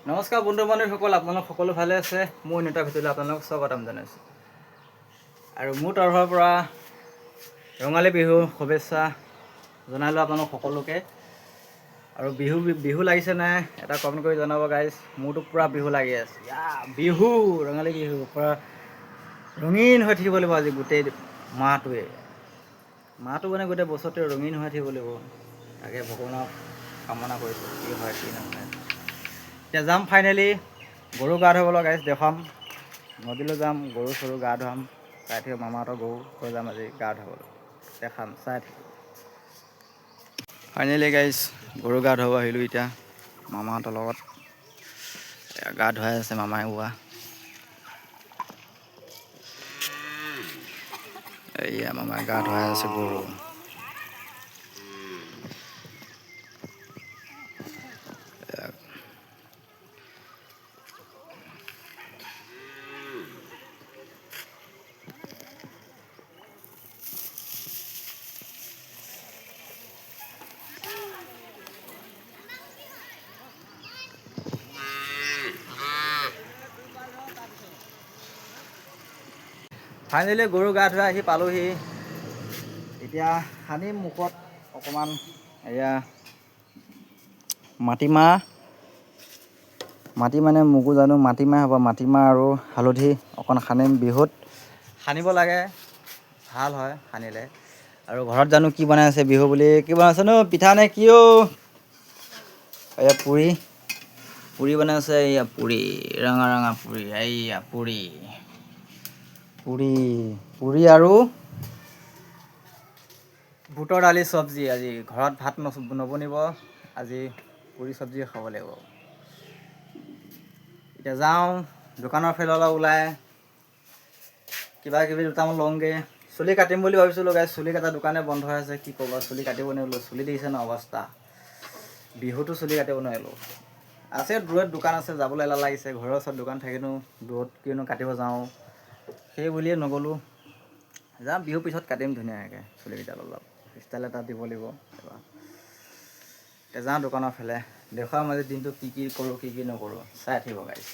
নমস্কাৰ বন্ধু বান্ধৱীসকল, আপোনালোক সকলো ভালে আছে? মোৰ নেতা ভিতৰলৈ আপোনালোকক স্বাগতম জনাইছোঁ আৰু মোৰ তৰফৰ পৰা ৰঙালী বিহু শুভেচ্ছা জনালোঁ আপোনালোক সকলোকে। আৰু বিহু বিহু লাগিছে নাই এটা কমেণ্ট কৰি জনাব গাইজ। মোৰতো পূৰা বিহু লাগি আছে। ইয়া বিহু, ৰঙালী বিহু পূৰা ৰঙীন হৈ থাকিব লাগিব আজি গোটেই মাহটোৱে। মাহটো মানে গোটেই বছৰটোৱে ৰঙীন হৈ থাকিব লাগিব, তাকে ভগৱানক কামনা কৰিছোঁ। কি হয় কি নহয়। এতিয়া যাম ফাইনেলি গৰু গা ধুৱাবলৈ গাইজ, দেখুৱাম। নদীলৈ যাম, গৰু চৰু গা ধুৱাম, চাই থাকিব। মামাহঁতৰ গৰু লৈ যাম আজি গা ধুৱাবলৈ, দেখাম, চাই থাকিব। ফাইনেলি গাইজ, গৰু গা ধুৱাব আহিলোঁ এতিয়া মামাহঁতৰ লগত। এয়া গা ধুৱাই আছে মামাই। ওৱা, এইয়া মামাই গা ধুৱাই আছে গৰু। ফাইনেলি গৰু গা ধুৱাই আহি পালোহি। এতিয়া সানিম মুখত অকণমান এয়া মাটিমাহ, মাটি মানে মোকো জানো মাটিমাহ হ'ব, মাটিমাহ আৰু হালধি অকণ সানিম। বিহুত সানিব লাগে, ভাল হয় সানিলে। আৰু ঘৰত জানো কি বনাই আছে বিহু বুলি, কি বনাইছে নো, পিঠা নে কি? অ' এয়া পুৰি, পুৰি বনাই আছে। এইয়া পুৰি, ৰঙা ৰঙা পুৰি, এইয়া পুৰি পুৰি পুৰি আৰু বুটৰ দালি চব্জি। আজি ঘৰত ভাত নবনিব, আজি পুৰি চব্জি খাব লাগিব। এতিয়া যাওঁ দোকানৰ ফালে অলপ ওলাই, কিবা কিবি দুটামান লওঁগৈ। চুলি কাটিম বুলি ভাবিছিলোঁ গাইজ, চুলি কটা দোকানে বন্ধ হৈ আছে। কি ক'ব, চুলি কাটিব নোৱাৰিলোঁ। চুলি দেখিছে ন অৱস্থা, বিহুতো চুলি কাটিব নোৱাৰিলোঁ। আছে দূৰত দোকান আছে, যাবলৈ এলাহ লাগিছে। ঘৰৰ ওচৰত দোকান থাকিনো দূৰত কিনো কাটিব যাওঁ, সেই বুলিয়ে নগ'লোঁ। যাম বিহুৰ পিছত কাটিম ধুনীয়াকৈ চুলিকেইডাল, অলপ ষ্টাইল এটা দিব লাগিব এবাৰ। এতিয়া যাওঁ দোকানৰ ফালে, দেখুৱাম আজি দিনটো কি কি কৰোঁ কি কি নকৰোঁ, চাই থাকিব গাইজ।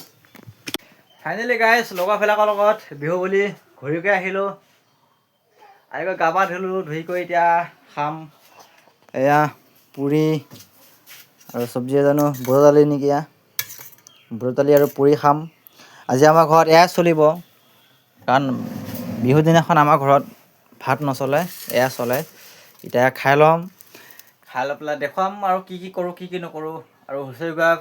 ফাইনেলি গাইজ, লগৰবিলাকৰ লগত বিহু বুলি ঘূৰিকৈ আহিলোঁ। আহি গৈ গা পা ধুলোঁ, ধুই কৰি এতিয়া খাম এয়া পুৰি আৰু চব্জি, জানো বুটৰ দালি নেকি, এয়া বুটৰ দালি আৰু পুৰি খাম। আজি আমাৰ ঘৰত এয়াই চলিব, কাৰণ বিহু দিনাখন আমাৰ ঘৰত ভাত নচলে, এয়া চলে। এতিয়া খাই ল'ম, খাই লৈ পেলাই দেখুৱাম আৰু কি কি কৰোঁ কি কি নকৰোঁ। আৰু হুঁচৰি গোৱা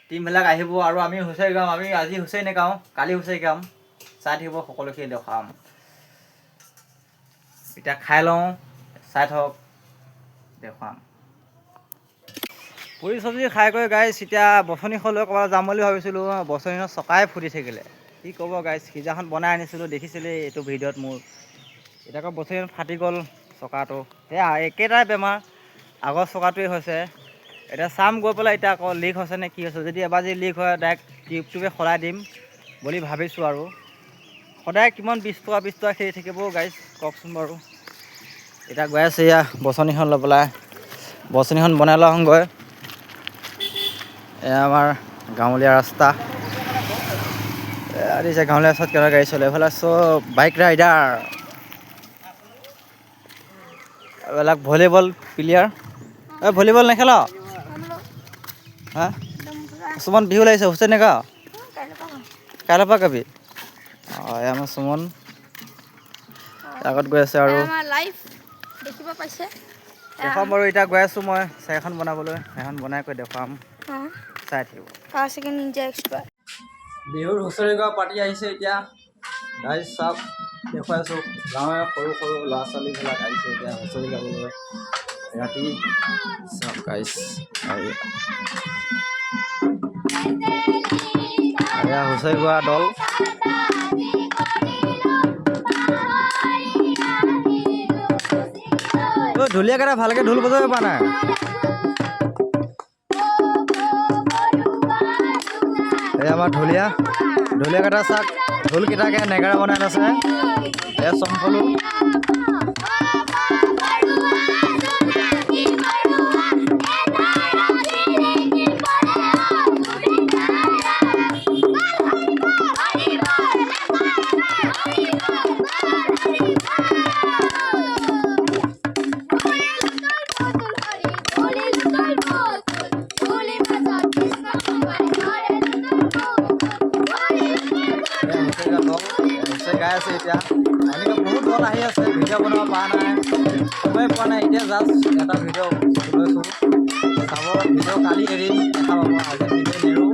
টীমবিলাক আহিব আৰু আমি হুঁচৰি গাম। আমি আজি হুঁচৰি নাগাওঁ, কালি হুঁচৰি গাম। চাই থাকিব, সকলোখিনি দেখুৱাম। এতিয়া খাই লওঁ, চাই থাকক, দেখুৱাম। পুৰি চব্জি খাই কৰি গাইজ এতিয়া বছনিখন লৈ ক'ৰবাত যাম বুলি ভাবিছিলোঁ, বছনিখন চকাই ফুটি থাকিলে। কি ক'ব গাইজ, সিদিনাখন বনাই আনিছিলোঁ, দেখিছিলেই এইটো ভিডিঅ'ত মোৰ। এতিয়া আকৌ বছনিখন ফাটি গ'ল চকাটো, সেয়া একেটাই বেমাৰ আগৰ চকাটোৱে হৈছে। এতিয়া চাম গৈ পেলাই এতিয়া আকৌ লিক হৈছে নে কি হৈছে। যদি এবাৰ যদি লিক হয়, ডাইৰেক্ট টিউবটোকে সলাই দিম বুলি ভাবিছোঁ। আৰু সদায় কিমান 20 টকা 20 টকা খেলি থাকিব গাইজ, কওকচোন বাৰু। এতিয়া গৈ আছে এয়া বছনিখন লৈ পেলাই, বছনিখন বনাই লওঁ গৈ। এয়া আমাৰ গাঁৱলীয়া ৰাস্তা দিছে, গাঁৱলীয়া ৰাস্তাত কেনেকুৱা গাড়ী চলে। এইফালে চব বাইক ৰাইডাৰ, এইবিলাক ভলীবল প্লেয়াৰ। এই ভলীবল নেখেল হা? সুমন বিহু লাগিছে, হুঁচৰি নেগাৱ? কাইলৈৰ পৰা গাবি। অঁ, এয়া আমাৰ সুমন আগত গৈ আছে আৰু দেখুৱাম বাৰু। এতিয়া গৈ আছোঁ মই চাইখন বনাবলৈ, সেইখন বনাই কৰি দেখুৱাম, চাই থাকিব। বিহুৰ হুঁচৰি গোৱা পাতি আহিছে এতিয়া গাইজ, চাওক, দেখুৱাই আছোঁ। গাঁৱৰে সৰু সৰু ল'ৰা ছোৱালীবিলাক আহিছে এতিয়া হুঁচৰি গাবলৈ ৰাতি। চাওক গাইজ, এয়া হুঁচৰি গোৱা দল। ঢুলীয়াকেইটা ভালকৈ ঢোল বজাব পৰা নাই। এই আমাৰ ঢুলীয়া ঢুলীয়াকেইটা চাওক, ঢোলকেইটাকে নেগেৰা বনাই লৈছে। এয়া চম্পলো। গাই আছে। এতিয়া এনেকৈ বহুত দল আহি আছে, ভিডিঅ' বনাব পৰা নাই, সময় পোৱা নাই। এতিয়া জাষ্ট এটা ভিডিঅ' লৈছোঁ, চাব। ভিডিঅ' কালি এৰিম, দেখা পাব। আজি ভিডিঅ' নেৰোঁ।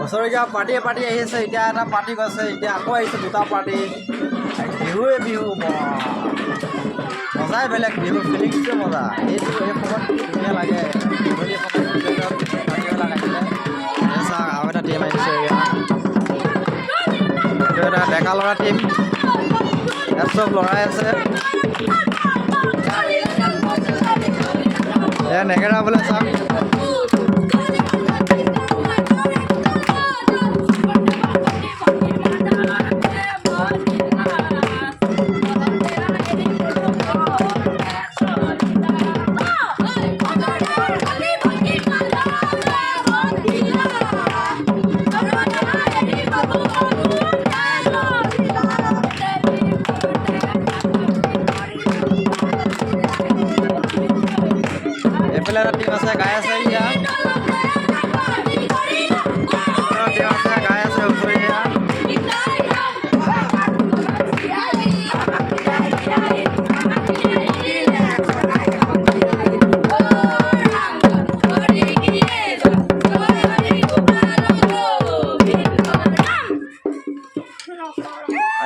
ওচৰৰীয়া পাৰ্টিয়ে পাৰ্টি আহি আছে। এতিয়া এটা পাৰ্টি গৈছে, এতিয়া আকৌ আহিছে দুটা পাৰ্টি। বিহুৱে বিহু, মজাই বেলেগ। বিহুৰ ফিলিংছটোৱে মজা। এইটো এই সময়ত কি ধুনীয়া লাগে, গধূলি সময়ত পাৰ্টিবিলাক আহিলে। এই চাওক, আৰু এটা টীম আহিছে এয়া। এইটো এটা ডেকা ল'ৰা টীম। ইয়াত চব ল'ৰাই আছে। এয়া নেগেৰা বোলে, চাওক। এইফালে এটা টীম আছে, গাই আছে। এতিয়া এটা টীম আছে, গাই আছে হুঁচৰিয়া।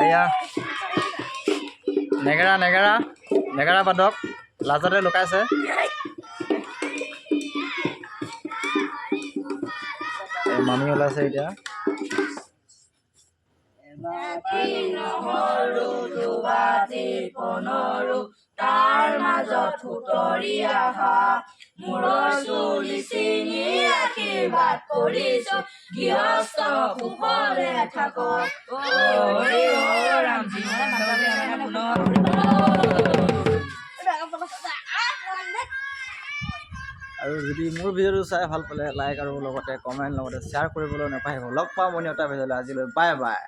এয়া নেগেৰা, নেগেৰা, নেগেৰা বাদক লাজতে লুকাইছে। এই মামী ওলাইছে এতিয়া। নহৰু দুবাটি পনৰু, তাৰ মাজত সুতৰি আহা। মূৰৰ চুলি ছিঙি আশীৰ্বাদ কৰিছো, গৃহস্থ কুশলে থাকক। হৰি অ ৰাম। পুনৰ আৰু যদি মোৰ ভিডিঅ'টো চাই ভাল পালে, লাইক আৰু লগতে কমেণ্ট, লগতে শ্বেয়াৰ কৰিবলৈ নাপাহৰিব। লগ পাম অন্য এটা ভিডিঅ'লৈ। আজিলৈ বাই বাই।